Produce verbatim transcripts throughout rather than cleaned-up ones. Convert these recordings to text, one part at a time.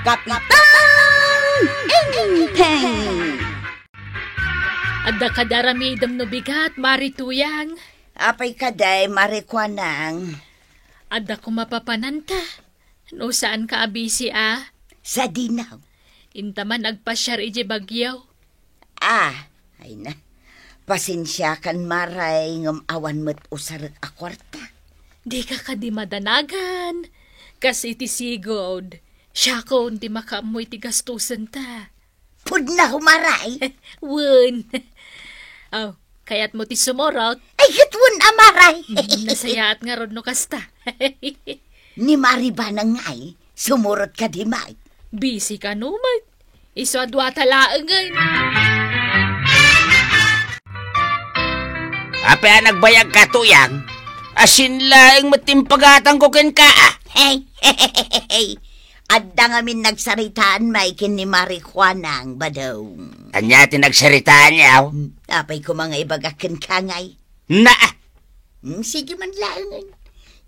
Kapitan Enteng! Adda kad aramidem no bigat, Mari Tuyang? Apay kadi, Mari Kuanang? Adda koma papananta. No saan ka a busy a? Sadino? Inta man agpasiar idiay Baguio. Ah, ay na. Pasensiakan, Maray, ngem awan met usarek a kuarta. Dika kadi madanagan. Kas iti sigud, siakon ti makaammo iti gastosenta. Pudno, Maray. Wen. Oh, kayatmo ti sumurot? Ay, ket wen a, Maray. Mm, nasayaat ngarud no kasta. Ni Mari Banang ngay, sumurot kadi met. Busy kano met. Isu a duata laengen. Apay a nagbayagka, Tuyang? Asin laeng met ti impagatangko kenka, a? Hey, hey, hey, hey, hey. Adda ngamin nagsaritaan met ken ni Mari Kuanang, Badong. Ania ti nagsaritaanyo? Hmm, apay koma nga ibagak kenka ngay? Na! Hmm, sige man laengen.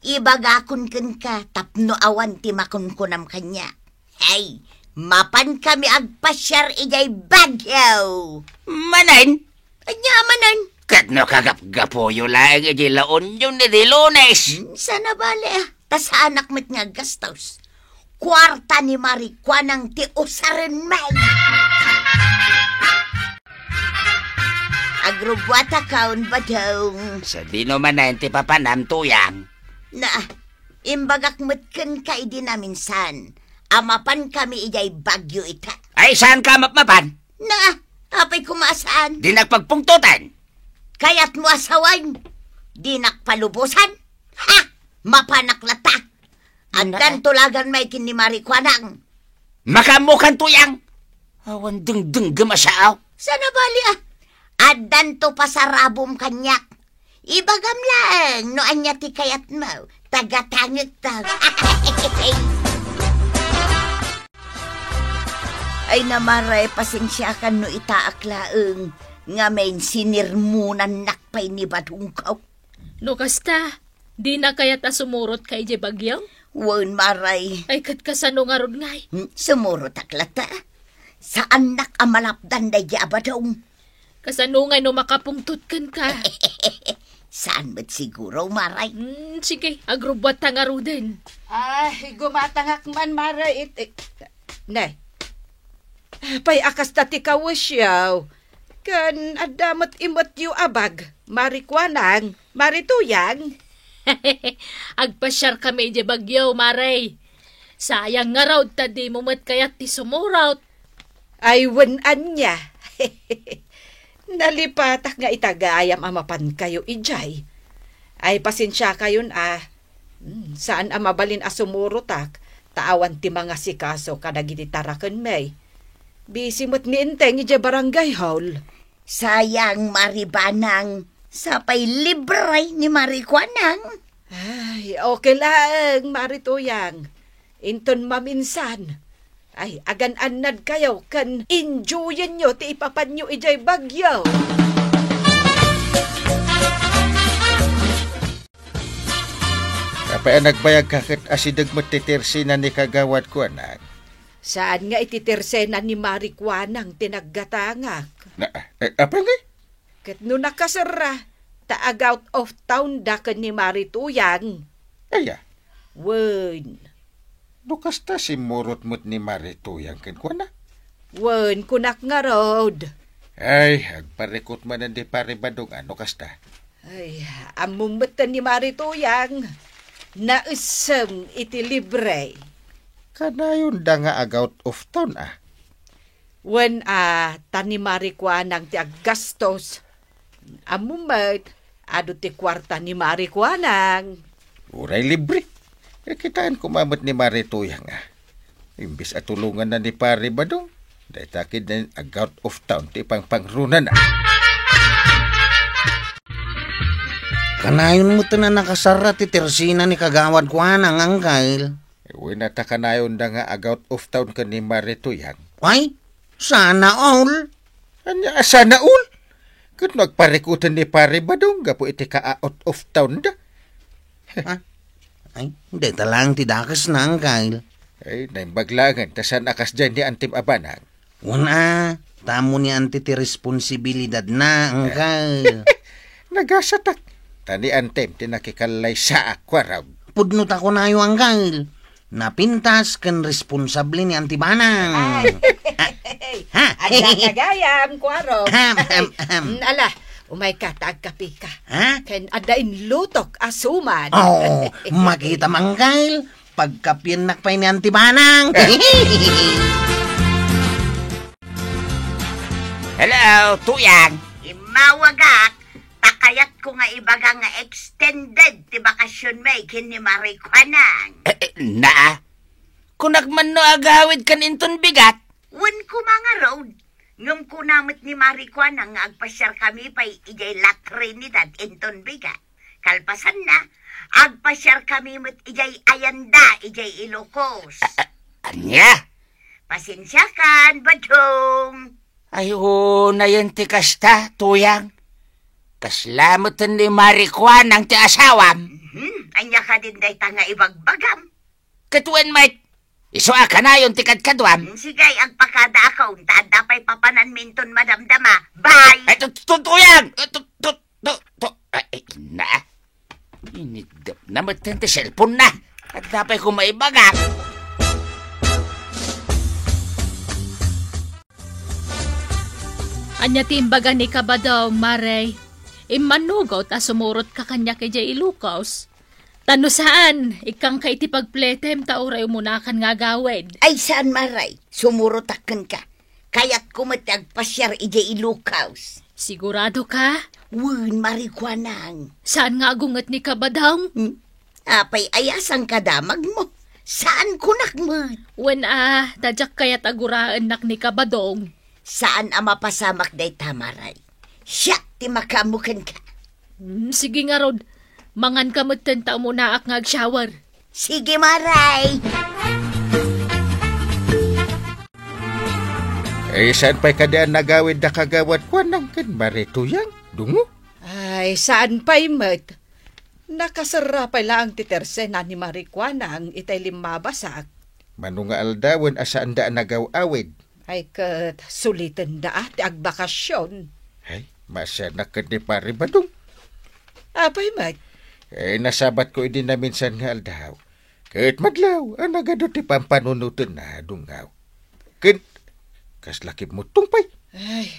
Ibagakon kenka tapno awan ti makunkunam kaniak. Hey, mapan kami agpasiar idiay Baguio. Manen? Ania manen? Ket no kagapgapuyo laeng idiay La Union iti Lunes. Hmm, saan a bale, a. Ta saanak met nga aggastos. Kuarta ni Mari Kuanang ti usaren met. Agrubbuatakon, Badong. Sadino manen ti papanam, Tuyang? Na, imbagak met kenka idi naminsan a mapan kami idiay Baguio ita. Ay, saanka a mapmapan? Na, apay koma a saan? Dinak pagpungtotan. Kayatmo a sawen? Dinak palubosan? Ha! Mapanak latta. Addan tulagan met ken ni Mari Kuanang. Makaammokan, Tuyang? Awan dengdenggem a saaw. Saan a bale, a. Addanto pasarabom kaniak. Ibagam laeng no ania ti kayatmo. Tagatangekto. Ay, Maray, pasensiakan no itaak laeng ngamin sinirmonannak pay ni Badongko. No kasta, dina kayat a sumurotka idiay Baguio? Wen, Maray. Ay, ket kasano ngarud ngay? Hmm, sumurotak latta. Saannak a malapdan daydi a Badong. Kasano ngay no makapungtot kenka? Saan met siguro, Maray? Hmm, sige, agrubbuatta ngaruden. Ay, gumatangak man, Maray, it-, it-, ne. Apay a kasta ti kawesyo? Ken adda met imetyo a bag, Mari Kuanang, Mari Tuyang? Agpasiarkami idiay Baguio, Maray. Sayang ngarud ta dimo met kayat ti sumurot. Ay, wen ania. Nalipatak nga itagayam a mapankayo idiay. Ay, pasensiakayon a, hmm, saan a mabalin a sumurotak, ta awan ti mangasikaso kadagiti tarakenmi. Busy met ni Enteng idiay barangay hall. Sayang, Mari Banang, sapay libre ni Mari Kuanang. Ay, okay laeng, Mari Tuyang. Inton maminsan, ay, agan-annadkayo ken enjoyenyo ti ipapanyo idiay Baguio. Apay a nagbayagka ket asideg met ti tersena ni Kagawad Kuanang? Saan nga iti tersena ni Mari Kuanang ti naggatangak. Na, eh, apay ngay? Ket no nakaserra, ta ag-out of town da ken ni Mari Tuyang. Aya? Wen. No kasta, simmurot met ni Mari Tuyang kenkuana? Wen, kunak ngarud. Ay, agparikut manen di Pari Badong a no kasta. Ay, ammom met ni Mari Tuyang. Naessem iti libre. Kanayonda nga ag-out of town, a? Wen a, ta ni Mari Kuanang ti aggastos. Ammom met, adu ti kuarta ni Mari Kuanang. Uray libre. Eh, kitaen koma met ni Mari Tuyang, a. Imbes a tulonganna ni Pari Badong, dayta ketdin ag-out of town ti pangpangrunana. Kanayon met a nakasarra ti tersena ni Kagawad Kuanang, Angkel. Wen a, ta kanayonda nga ag-out of town ken ni Mari Tuyang. Ay, sana all. Ania a sana all? Ket no agparikuten ni Pari Badong gapu iti ka-out of town da. Ha? Ay, dayta laeng ti dakesna, Angkel. Ay, naimbag laengen, ta saan a kasdiay ni Antim a banag. Wen a, ta ammo ni Anti ti responsibilidadna, Uncle. Nagasatak. Ta ni Antim ti nakikallaysaak, Kuarog. Pudno ta kunayo, Uncle. Napintas ken responsable ni Anti Banang. Ay. Ah, ha? Adda ka gayam, Kuarog. Ahem, ahem, ahem. Mm, ala, umay ka, ta agkape ka. Ha? Ken adda inlutok a suman. Oh, makita, Uncle. Pagkapiennak pay ni Anti Banang. Hello, Tuyang. Immawagak, ta kayatko nga ibaga nga extended ti bakasionmi ken ni Mari Kuanang. Eh, eh, na? Kunak man no agawid kan inton bigat? Wen koma ngarud. Ngem kuna met ni Mari Kuanang nga agpasiarkami pay idiay La Trinidad inton bigat. Kalpasanna, agpasiarkami met idiay Ayanda, idiay Ilocos. A-, a-, ania? Pasensiakan, Badong. Ay, unayen ti kasta, Tuyang. Kasla met ni Mari Kuanang ti asawam. Mhm. Ania kadin dayta nga ibagbagam? Ket wen met, isu a kanayon ti kadkaduam. Mm, sige, agpakadaakon, ta adda pay papananmi inton madamdama. Bye! Ay, tu-, tu-, Tuyang! Tu-, tu-, tu-, tu-, ay, ay, na. Inigdep na met ti cellphone na. Adda pay koma ibaga. Ania ti imbaga ni Kabadong, Mare? Immanugot a sumurot ka kaniak idiay Ilocos. Ta no saan, ikkangka iti pagpletem ta uray umunakan nga agawid. Ay, saan, Mare. Sumurotak kenka. Kayatko met ti agpasiar idiay Ilocos. Sigurado ka? Wen, Mari Kuanang. Saan nga agunget ni Kabadong? Hmm? Apay aya sangkadamagmo? Saan kunak met? Wen a, ta diak kayat a guraennak ni Kabadong. Saan a mapasamak dayta, Maray. Siak ti makaammo kenka. Hmm, sige ngarud. Manganka metten ta umunaak nga agshower. Sige, Maray. Eh, saan pay kadi a nagawid da kagawad Kuanang ken Mari Tuyang, dungo? Ay, saan pay met? Nakaserra pay laeng ti tersena ni Mari Kuanang itay limmabasak. Mano nga aldawen a saanda a nagaw-awid? Ay, ket sulitenda a ti agbakasyon. Ay, masianak ket ni Pari Badong. Apay met? Eh, nasabatko idi naminsan nga aldaw. Ket madlaw a nagadu ti pampanunotenna, dungaw. Ket kasla kimmuttong pay. Ay,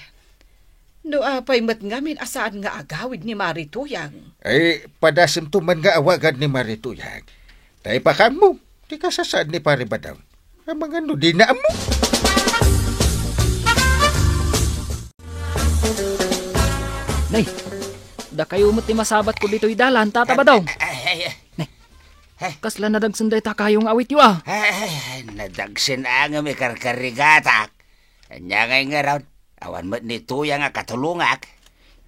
no apay met ngamin a saan nga agawid ni Mari Tuyang? Ay, padasemto man nga awagan ni Mari Tuyang. Ta ipakaammo ti kasasaan ni Pari Badong. Amangan no dina ammo. Nay, dakayo met ti masabatko ditoy dalan, Tata Badong. Ay, ay, ay. Nay, Heh. Kasla nadagsen dayta kayo nga awityo, a? Ay, nadagsen a ngem ikarkarigatak. Ania ngay ngarud? Awan met ni Tuyang a katulongak.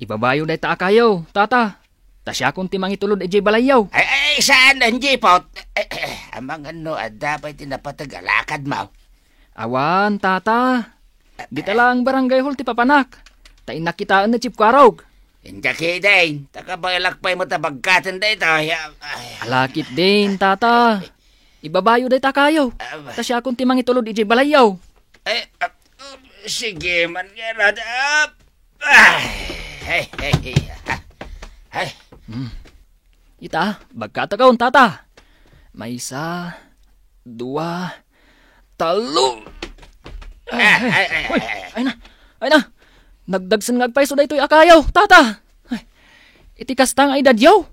Ibabayo dayta a kayo, Tata. Ta siakon ti mangitulod idiay balayyo. Ay, ay, saan, Anjipot? Amangan no adda pay ti napateg a lakadmo. Awan, Tata. Dita laeng barangay hall ti papanak. Ta innak kitaen ni Chief Kuarog. Inka ketdin, ta kabaelak pay met a bagkaten daytoy. Ay. Ala ketdin, Tata. Ibabayo dayta kayo. Ah, ta siakon ti mangitulod idiay balayyo. Eh, ah, sige man ngarud. Ah, ay, ay, ay, ay. Hmm. Ita, bagkatakon, Tata. Maysa, dua, tallo. Ah, ay, ay, ay, ay, ay, ay. Ay na, ay na. Nagdagsen nga agpayso daytoy a kayo, Tata. Ay, iti kasta nga edadyo,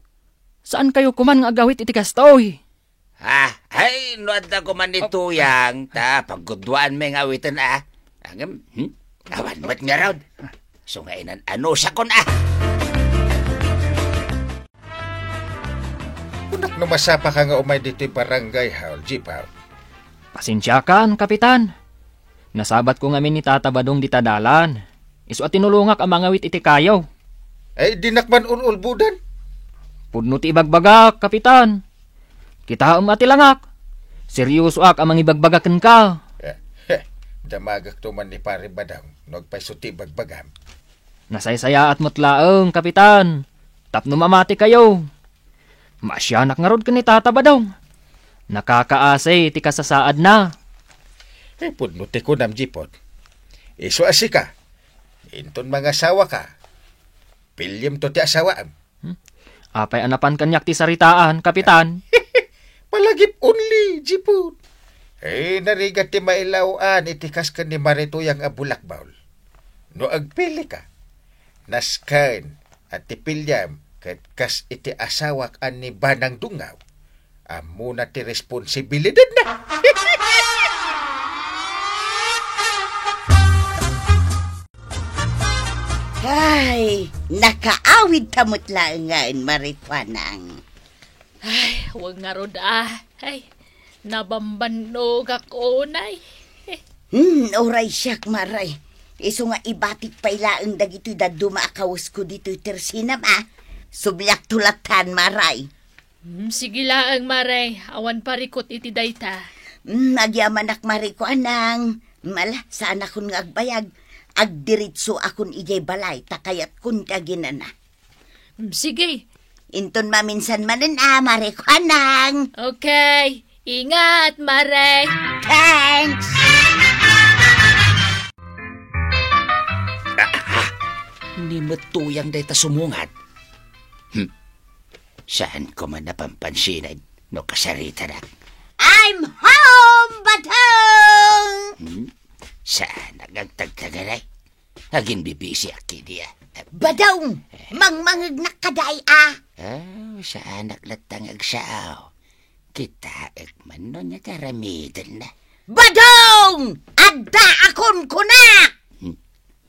saan kayo koman nga agawit iti kastoy? Ha? Ay, no adda koman ni Tuyang, ta pagguduanmi nga awiten, a. Ngem, hmm? Awan met ngarud. Isu nga inan-anusakon, a. Kunak no masapaka nga umay ditoy barangay hall, Jipaw. Pasensiakan, Kapitan. Nasabatko ngamin ni Tata Badong dita dalan. Isu a tinulongak a mangawit iti kayo. Ay, dinak man un-ulbodan. Pudno ti ibagbagak, Kapitan. Kitaem a ti langak. Seryosoak a mangibagbaga kenka. Eh, heh, damagakto man ni Pare Badong no agpayso ti ibagbagam. Nasaysayaat met laeng, Kapitan, tapno mamati kayo. Maasianak ngarud ken ni Tata Badong. Nakakaasi ti kasasaadna. Ay, pudno ti kunam, Jipon. Isu a sika, inton mangasawaka, piliem to ti asawaem. Hmm? Apay a napan kaniak ti saritaan, Kapitan? Palagip only, Jipon. Eh, narigat ti mailaw-an iti kas ken ni Mare Tuyang a bulakbaw. No agpilika, nasken a ti piliem ket kas iti asawak a ni Banang Dungaw, ammona ti responsibilidadna. Ay, nakaawidta met laengen, Mare Kuanang. Ay, wen ngarud a. Ay, nabambannogak unay. Hmm, uray siak, Mare. Isu nga ibatik pay laeng dagitoy dadduma a kawesko ditoy tersinam, a. Subliakto lattan, Mare. Hmm, sige laeng, Mare. Awan parikut iti dayta. Hmm, agyamanak, Mare Kuanang. Mala, saanakon nga agbayag. Agdiritsoakon idiay balay, ta kayatkon ti aginana. Hmm, sige. Inton maminsan manen a, Mare Kuanang. Okay. Ingat, Mare. Thanks. Ni met Tuyang dayta sumungad. Hmm. Saanko man a pampansinen no kasaritanak. I'm home, Badong! Hmm? Saan nga agtagtagaray? Aginbibisiak kadi a. Badong! Eh. Mangmangegnak kadi a. Oh, saanak latta nga agsao. Kitaek man no ania ti aramidenna. Badong! Addaakon kunak! Hmm.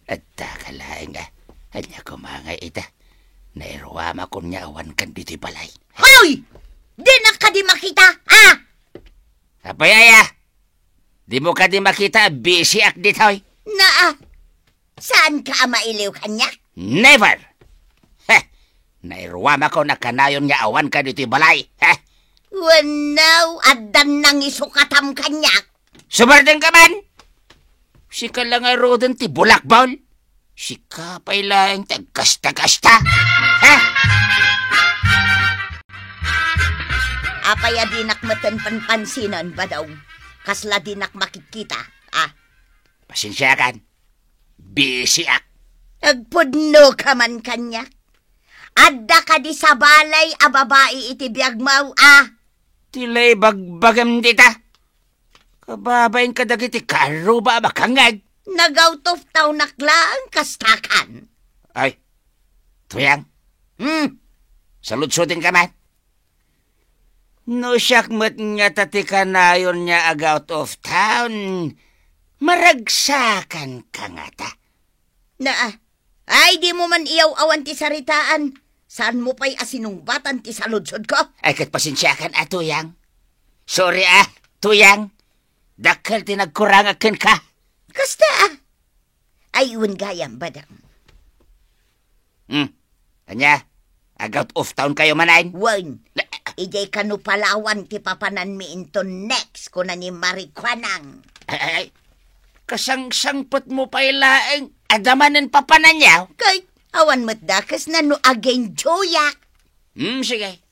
Addaka laeng a. Ania koma ngay ita? Nairuamakon nga awankan ditoy balay. Hoy! Dinak kadi makita, a? Apay aya? Dimo kadi makita a bisiak ditoy? Naa, saanka a mailiw kaniak? Never! Heh! Nairuamakon a kanayon nga awanka ditoy balay, heh! Wenno, addan nangisukatam kaniak? Sumardengka man! Sika la ngaruden ti bulakbol. Sika pay laeng ti agkasta-kasta. Ha? Apay a dinak metten panpansinen, Badong? Kasla dinak makitkita, a? Pasensiakan. Bisiak. Agpudnoka man kaniak. Adda kadi sabalay a babai iti biagmo, a? Ti la ibagbagam dita. Kababain kadagiti karuba a makangngeg. Nag-out of town-ak laeng kastakan. Ay, Tuyang. Hmm. Saludsodenka man. No siak met ngata ti kanayon nga ag-out of town, maragsakanka ngata. Naa, ay, dimo man iyaw-awan ti saritaan. Saanmo pay a sinungbatan ti saludsodko? Ay, ket pasensiakan a, Tuyang. Sorry a, Tuyang. Dakkel ti nagkurangak kenka. Kasta a. Ay, wen gayam, Badong. Hmm. Ania? Ag-out of town kayo manen? Wen. Na- Idiay kano Palawan ti papananmi inton next, kuna ni Mare Kuanang. Ay, ay, ay. Kasangsangpetmo pay laeng. Adda manen papananyo? Kay, awan met dakesna no agenjoyak. Hmm, sige.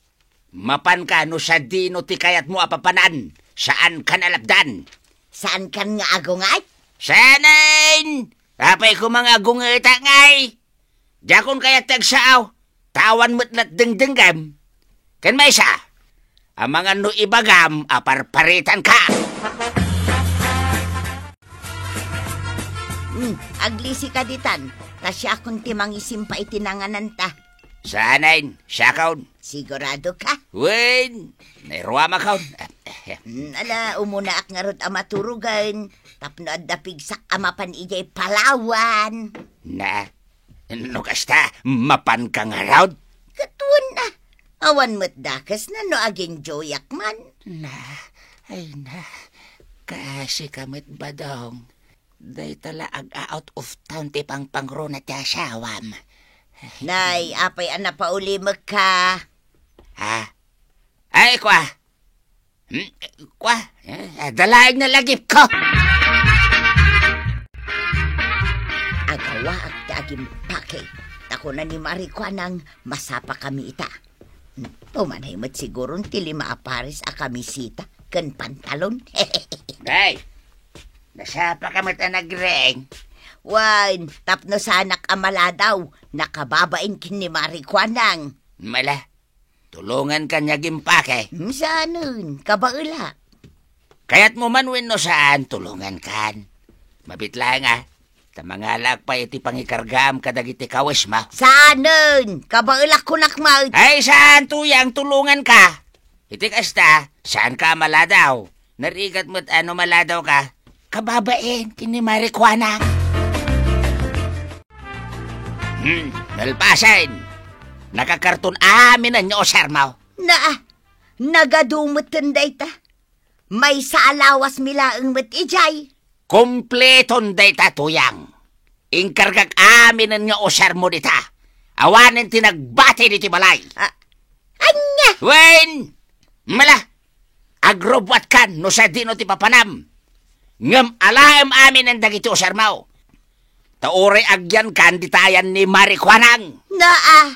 Mapanka no sadino ti kayatmo a papanan. Saankan a lapdan. Saankan nga agungay? Sanen! Apay ko mga agungeta ngay? Diakon kayat ti agsao, ta awan met lat dengdenggem. Ken maysa, amangan no ibagam a parparitanka. Hmm, aglisika ditan, ta siakon ti mangisimpa iti nangananta. Sanen, siakon. Sigurado ka? Wen, nairuamakon. Hmm, ala, umunaak ngarud a maturogen, tapno adda pigsak a mapan idiay Palawan. Na, no kasta, mapanka ngarud? Ket wen a, awan met dakesna no agenjoyak man. Na, ay na, kaasika met, Badong. Dayta la ag-out of town ti pangpangruna ti asawam. Nay, apay a napaulimekka? Ha? Ay, kua. Hmm, kua. Eh, adda laeng nalagipko. Agawaak ti agimpake. Ta kuna ni Mare Kuanang, masapakami ita. Hmm, umanay met siguron ti lima a pares a kamiseta. ken pantalon. Ay, nasapa ka met a nagring? Wen, tapno saanak a maladaw, nakababain ken ni Mari Kuanang. Mala, tulongankan nga agimpake. Hmm, saanen, kabaela. Kayatmo man wenno saan, tulongankan. Mabit laeng a, ta mangalaak pay iti pangikargaam kadagiti kawesmo. Saanen, kabaelak kunak met. Ay, saan, Tuyang, tulonganka. Iti kasta, saanka a maladaw. Narigat met a no maladawka, kababain ken ni Mari Kuanang. Hmm, nalpasen. Nakakarton aminen nga usarmo. Naa, nagadu metten dayta. Maysa a lawasmi laeng met idiay. Kompleton dayta, Tuyang. Inkargak aminen nga usarmo dita. Awanen ti nagbati ditoy balay. Ah, ania? Wen, mala, agrubbuatkan no sadino ti papanam. Ngem alaem aminen dagiti usarmo. Ta uray agyankan dita ayan ni Mari Kuanang. Naa,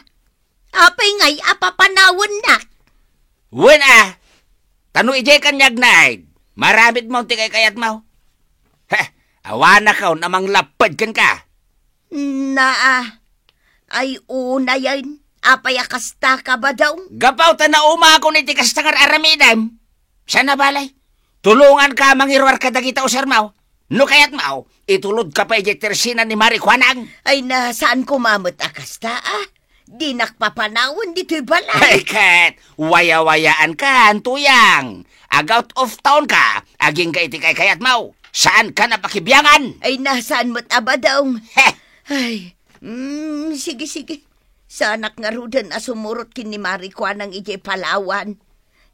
apay ngay a papanawennak? Wen a, ta no idiay kaniak naay, maaramidmo ti kaykayatmo. Heh, awanakon a manglapped kenka. Naa, ay unayen, apay a kasta ka, Badong? Gapu ta naumakon iti kasta nga ar-aramidem. Saan a balay, tulonganka a mangiruar kadagita usarmo. No kayatmo, itulodka pay idiay tersina ni Mari Kuanang. Ay na, saan koma met a kasta, a? Dinak papanawen ditoy balay. Ay, ket, wayawayaankan, Tuyang. Ag-out of town ka, agingga iti kaykayatmo. Saankan a pakibiangan. Ay na, saan met a Badong? Heh. Ay, mm, sige, sige. Saanak ngaruden a sumurot ken ni Mari Kuanang idiay Palawan.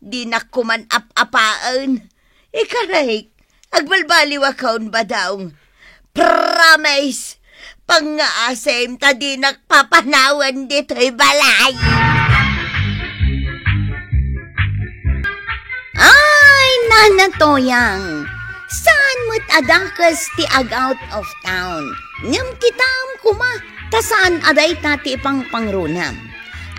Dinak koman ap-apaen. Ikarek, agbalbaliwakon, Badong. Promise! Pangngaasim ta dinak papanawen ditoy balay. Ay, Nana Tuyang, saan met a dakes ti ag-out of town. Ngem kitaem koma, ta saan a dayta ti ipangpangrunam.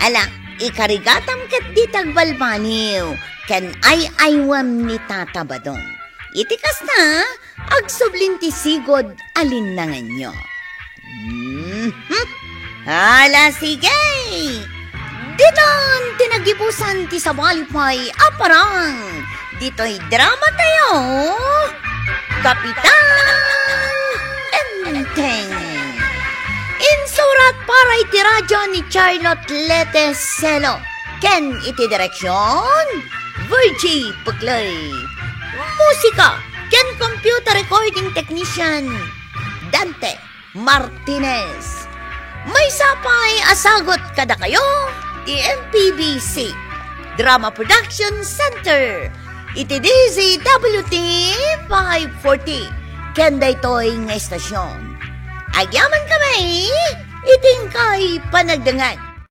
Ala, ikarigatam ket dita agbalbaliw, ken ay-aywem ni Tata Badong. Iti kasta, agsublin ti sigud a linnanganyo. Mhm. Ala, sige! Ditan ti nagibusan ti sabali pay a parang. Ditoy drama tayo, Kapitan Enteng. Insurat para iti radyo ni Charlotte Lete Selo. Ken iti direksyon, Virgie Puglay. Musika ken computer recording technician, Dante Martinez. Maysa pay a sagut kadakayo ti M P B C Drama Production Center iti D Z W T five forty. Ken daytoy nga estasyon, agyaman kami iti inkay panagdangan.